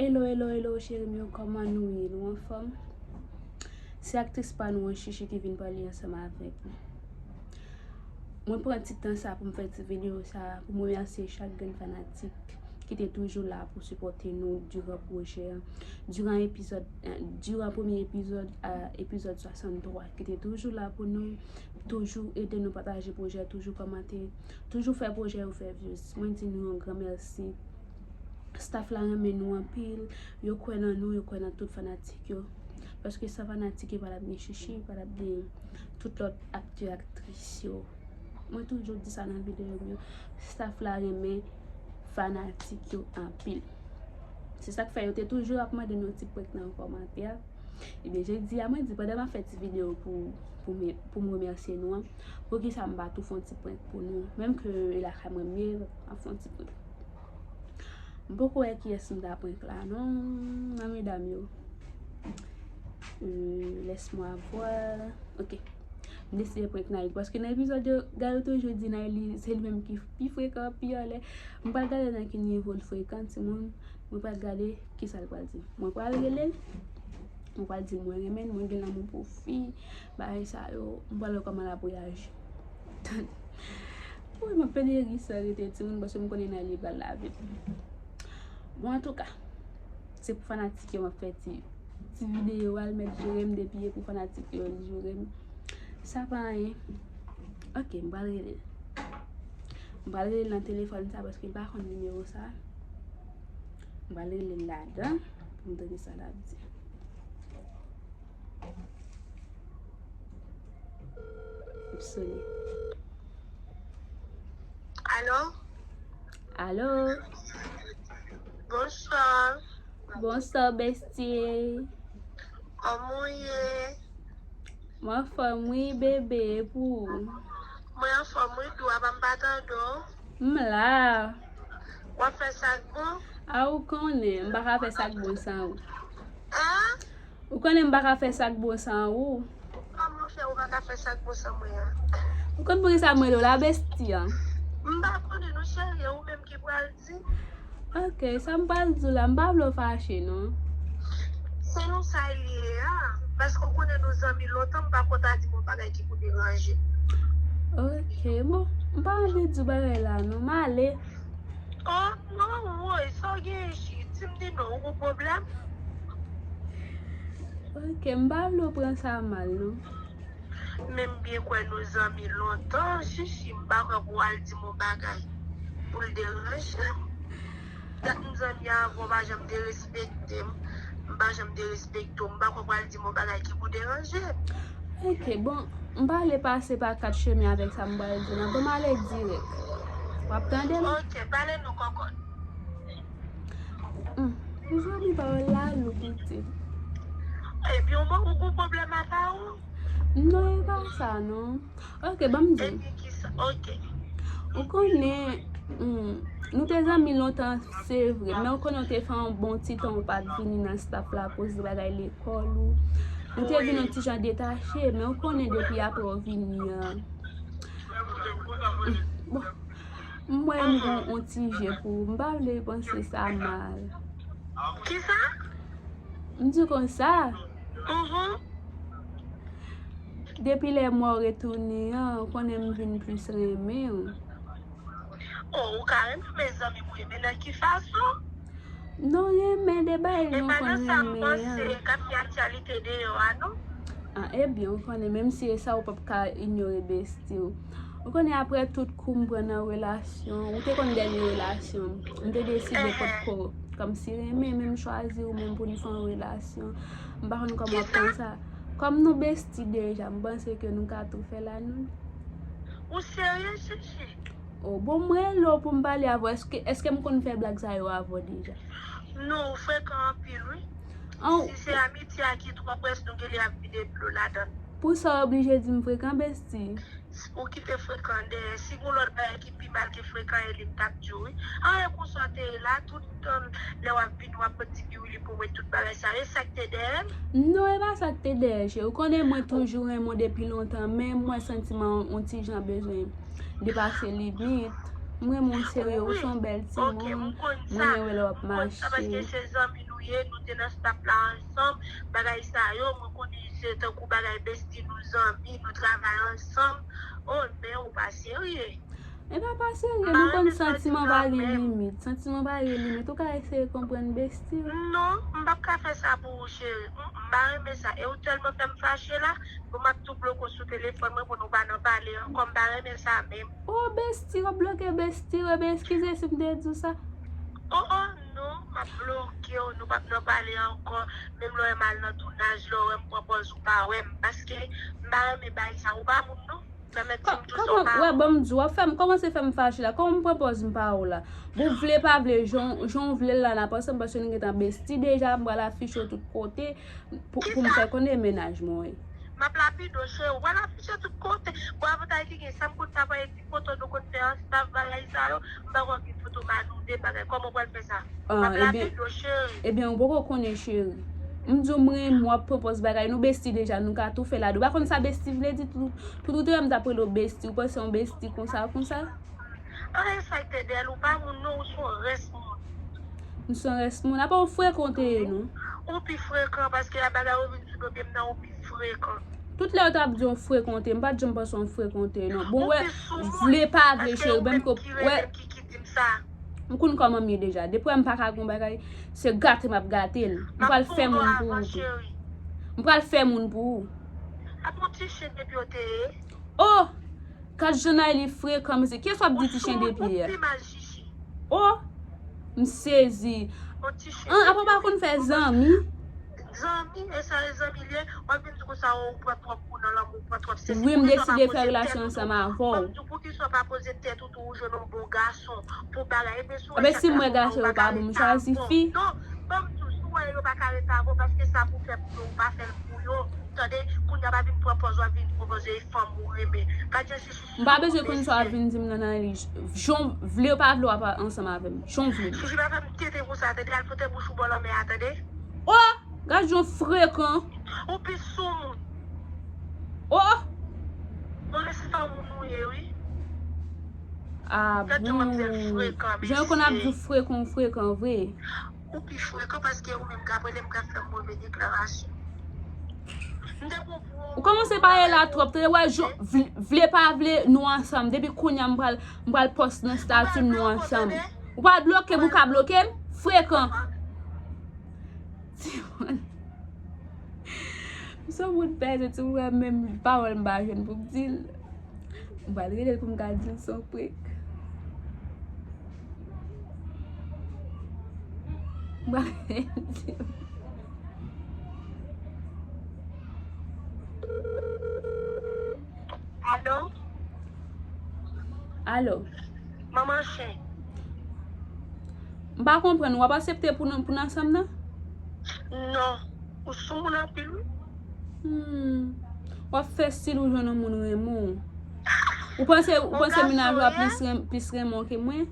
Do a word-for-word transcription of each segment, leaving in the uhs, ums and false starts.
Hello, hello, hello, cheri m yo, kòman nou ye? Nou anfòm? Se aktris pa nou an, Chichi, ki vin pale ansanm avèk nou. Mwen pran ti tan sa pou m fè ti videyo sa pou m remèsye chak grenn fanatik ki te toujou la pou sipòte nou diran pwojè an, diran epizòd, eh, diran premye epizòd a epizòd swasanntwa, ki te toujou la pou nou, toujou ede nou pataje pwojè, toujou kòmante, toujou fè pwojè yo fè views. Mwen di nou yon gran mèsi. Staff la renmen nou anpil, yo kwè nan nou, yo kwè nan tout fanatik yo. Paske san fanatik yo pa t ap gen Chichi, pa t ap gen tout lòt aktè, aktris yo. Mwen toujou di sa nan videyo m yo, staff la renmen fanatik yo anpil. Se sa k fè yo te toujou ap mande m yon ti prank nan kòmantè. Ebyen, jodi a, mwen di pandan m ap fè ti videyo pou, pou m, pou m remèsye nou an, poukisa m pa tou fè yon ti prank pou nou? Menm ke e lakay mwen m ye, m ap fè yon ti prank. M poko wè kiyès m ta prank la, non, nan medam yo. Euh, laisse-moi voir. Ok. M deside prank Nayli, paske nan epizòd yo, Gayo toujou di Nayli, se li menm ki pi frekan, pi anlè. M pral gade nan ki nivo l frekan, timoun. Mwen pral gade kisa l pral di. Mwen pral rele l. Mwen pral di mwen renmen l, mwen gen lanmou pou fi, bagay sa yo. Mwen pral wè kòman l ap reyaji. Wi, m ap pede ri san rete timoun, paske m konnen Nayli pral lave m. Bon, antouka, se pou fanatik yo m ap fè ti, ti videyo a, l mèt joure m depi e pou fanatik yo, l joure m. Sa pa anyen. Ok, m pral rele l. M pral rele l nan telefòn sa paske m pa konn nimewo sa. M pral rele l ladan pou m tande sa l ap di. Ap sone. Alo? Alo? Bonswa. Bonswa, bestie. Kòman w ye? Mwen anfòm wi, bebe, e pou ou? Mwen anfòm wi, dou a pa m pa tande w. M la. W ap fè sa k bon? A, ou konnen, m pa ka fè sa k bon san ou. An? Ou konnen m pa ka fè sa k bon san ou. Kòman fè ou pa ka fè sa k bon san mwen an? Ou konn poukisa m rele w la, bestie an? M pa konnen non, cheri, e ou menm ki pral di. Ok, sa m pral di w la, m pa vle w fache, non. Se nou sa l ye a, paske w konnen nou zanmi lontan, m pa konn ta di m yon bagay ki pou deranje. Ok, bon, m pa anvi di w bagay la, non, m ale. Oh, non, woy, sa w gen, Chi? Di m di non, ou gon pwoblèm? Ok, m pa vle w pran sa mal, non. Men m byen kwè nou zanmi lontan, Chichi, m pa kwè pou w al di m yon bagay pou l deranje m. Dat m zanmi avè w, w pa janm derespekte m, m pa janm derespekte w, m pa kwè pou w al di m yon bagay ki pou deranje m. Ok, bon, m pa vle pase pa kat chemen avèk sa m pral di w lan, ban m ale dirèk. W ap tande m? Ok, pale non, kòkòt. Hmm, m zanmi pa w la, lou piti. Ebyen, ou gon pwoblèm apa ou? Non, e pa sa, non. Ok, ban m di w. Ebyen, kisa? Ok. Ou konnen, hmm, nou te zanmi lontan, se vre, men ou konnen ou te fè yon bon ti tan ou pa t vini nan staff la akoz de bagay lekòl ou. Nou te vin yon ti jan detache, men ou konnen depi apre ou vini an. Bon, m wè m gon yon ti je pou ou. M pa vle panse sa mal. Kisa? M di konsa. Mhm. Depi lè m wè w retounen an, ou konnen m vin plis renmen w. Oh, ou ka renmen, mezanmi, pou renmen nan ki fason? Non, renmen de bagay nou konn renmen an. E pa nan sa m panse k ap gen aktyalite deyò a, non. Ah, ebyen, ou konnen, menm si e sa, ou p ap ka inyore besti w. Ou konnen, apre tout kou m pran nan relasyon, ou te konn dènye relasyon m, m te deside potko kòmsi renmen, men m chwazi ou menm pou n fè yon relasyon. M pa konn kòman w ap pran sa. Kòm nou besti deja, m panse ke nou ka tou fè la, non. Ou serye, Chichi? Oh, bon, m rele w pou m pale avè w. Èske, èske m konn fè blag sa yo avè w deja? Non, ou frekan anpil, wi. Si se amitye a ki twò près, nou genlè ap vide dlo ladan l. Pou sa w oblije di m frekan, besti? Ou kite frekan dèyè. Si gon lòt bagay ki pi mal ke frekan, e li m t ap di w, wi. Anyen konsa w te ye la, tout tan lè w ap vini, w ap di piwili pou mwen, tout bagay sa yo, e sa k te dèyè l? Non, e pa sa k te dèyè l, cheri. Ou konnen mwen toujou renmen w depi lontan, men mwen santi m an yon ti jan bezwen depase limit. M renmen w serye, ou se yon bèl timoun. M renmen wè lè w ap mache. Paske se zanmi nou ye, nou te nan staf la ansanm. Bagay sa yo, mwen konnen se tankou bagay besti nou zanmi, nou travay ansanm. Oh, men ou pa serye. E pa pa serye, nou konn santiman pa gen limit. Santiman pa gen limit. Ou ka eseye konprann besti w. Non, m p ap ka fè sa pou ou, cheri. M pa renmen sa. E ou tèlman fè m fache la, pou m ap tou bloke w sou telefòn mwen pou nou pa nan pale ankò. M pa renmen sa menm. Oh, besti, w ap bloke besti w. Ebyen, eskize si m te di w sa. Oh, oh, non, m ap bloke w. Nou p ap nan pale ankò. Menm lè w wè m al nan tounaj, lè w wè m pran pòz ou pa wè m. Paske m pa renmen bagay sa. Ou pa moun non. Kòman, wè, ban m di w, w ap fè m, kòmanse fè m fache la. Kòman m pran pòz m pa ou la? Bon, vle pa vle, jan, jan w vle l la, n ap ansanm paske nou gentan besti deja, m pral afiche w tout kote pou, pou m fè konnen mennaj mwen, wi. M ap lapide w, cheri, w pral afiche tout kote. Bon, avantay ki gen, sa m konn fè, pran ti foto nou konn fè ansanm, bagay sa yo, m pa kwè ki foto m a nou de bagay. Kòman w pral fè sa? Ah, ebyen, ebyen, ou poko konnen, cheri. M di w, m renmen w, w ap pran pòz bagay. Nou besti deja, nou ka tou fè lado. Ou pa konn sa besti vle di? Tout, tout ou te wè m t ap rele w besti. Ou panse yon besti konsa, konsa? Anyen sa k te dèyè l, ou pa moun non, ou se yon rès moun. M se yon rès moun. Apa w frekan w te ye, non? Ou pi frekan, paske a bagay ou vin sou do pye m nan, ou pi frekan. Tout lè yo t ap di yon frekan w te, m pa t janm panse yon frekan w te ye, non. Bon, wè, vle pa vle, cheri, menm ke, wè, m konn kòman m ye deja. Depi wè m pa ka gon bagay, se gate m ap gate l. M pral fè moun pou ou tou. M pral fè moun pou ou. Apa w ti chen depi w te ye? Oh! Gad jan Nayli frekan, mesye. Kiyès w ap di ti chen depi yè? Oh! M sezi. An, apa w pa konn fè zanmi? Zanmi, e sa e zanmi l ye. W ap vin di konsa, oh, ou pran twòp kou nan lanmou, ou pran twòp sesi. Wi, m deside fè relasyon ansanm avè w. Ban m di w, poukisa w pa poze tèt ou tou, ou jwenn yon bon gason pou bagay? Ebyen, si w wè chak gason ou pa ka rete avè w. Non, ban m di w, si w wè yo pa ka rete avè w, paske sa pou fè pou yo, ou pa fè l pou yo. Tande, kounye a pa vin pran pòz w ap vin pran pòz e fanm ou renmen. Gad jan Chichi. M pa bezwen konn sa w ap vin di m nan, nan li. Jan w vle ou pa vle w ap ansanm avè m. Jan w vle m. Chichi pa fè m tete konsa, tande, al fout bouch ou bò lanmè a, tande. Oh! Gad jan w frekan. Ou pi sou moun. Oh! Bon, se fanm ou nou ye, wi. Ah bon. Jan yo konn ap di w frekan, frekan vre. Ou pi frekan paske ou menm k ap rele m k ap fè move deklarasyon. M te konprann. Ou kòmanse pale la twòp, tande, wè, vle, vle pa vle, nou ansanm. Depi kounye a, m pral, m pral pòs nan stati m, nou ansanm. Ou pral bloke m, ou ka bloke m? Frekan. Timoun. M se yon moun pèdi, timoun, wè, menm pawòl m pa jwenn pou m di l. M pral rele l pou m ka di l se yon prank. M pral rele l di l. Alo? Alo? Manman chen. M pa konprann, w ap aksepte pou n, pou n ansanm nan? Non. Ou sou moun anpil, wi. Hmm. W ap fè stil ou jwenn yon moun renmen w. Ou panse, ou panse mennaj ou a plis renm-, plis renmen w ke mwen?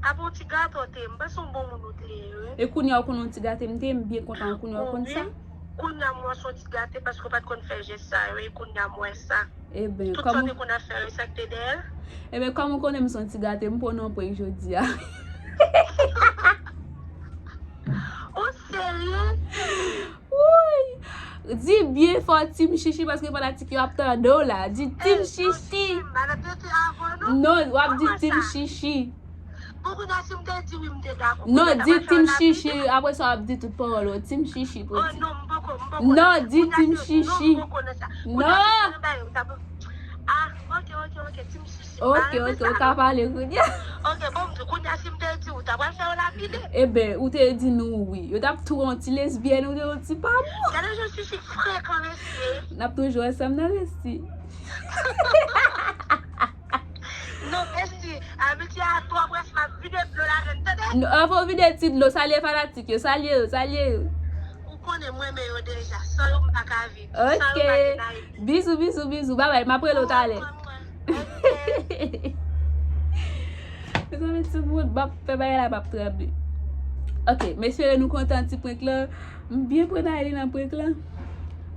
Apa w ti gate w te ye, m panse yon bon moun ou te ye, wi. E kounye a ou konn yon ti gate m te ye, m byen kontan kounye a ou konn sa. Wi. Kounye a m wè w se yon ti gate paske w pa t konn fè jès sa yo, e kounye a m wè sa. Eben, tout sa w te konn ap fè yo, sa k te dèyè l? Eben, kòm ou konnen m se yon ti gate, m pran w nan prank jodi a. Ou serye? Wouy! Di byen fò Team Chichi paske fanatik yo ap tande w la. Di Team Chichi. Non, w ap di Team Chichi. Bon, kounye a, si m te di wi, m te dakò. Non, di Team Chichi, apre sa w ap di tout pawòl ou. Team Chichi pou di. Non, di Team Chichi. Non. Ah, ok, ok, ok, Team Chichi. Ok, ok, ou ka pale kounye a. Ok, bon, m di, kounye a, si m te di ou, ta pral fè yo lapide. Eben, ou te di nou wi. Yo t ap tou yon ti lesbyèn, ou te yon ti pa bon. Gade jan Chichi frekan, mesye. N ap toujou ansanm nan, Besti. Non, Besti, abitye a twò près, m ap vide dlo ladan l, tande? Non, anvan w vide ti dlo, salye fanatik yo, salye yo, salye yo. Ou konnen m renmen yo deja, san yo m pa ka viv, san yo pa gen Nayli. Ok. Bizou, bizou, bizou, babay, m ap rele w talè. Ok. Mezanmi, timoun, m ap fè bagay la, m ap tranble. Ok, m espere nou kontan ti prank lan. M byen pran Nayli nan prank lan.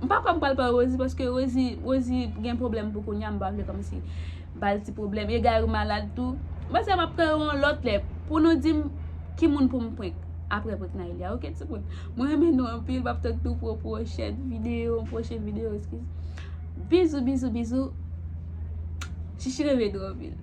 M pa kwè m pral pran Rosie, paske Rosie, Rosie gen pwoblèm pou kounye a, m pa vle kòmsi ba l ti pwoblèm. E Gary malad tou. Mwen se m ap pran yon lòt lè pou nou di m ki moun pou m prank apre prank Naïlia, oke, ti moun? Mwen renmen nou anpil, m ap tann nou pou yon pwochèn videyo, yon pwochèn videyo, eskiz. Bizou, bizou, bizou. Chichi renmen nou anpil.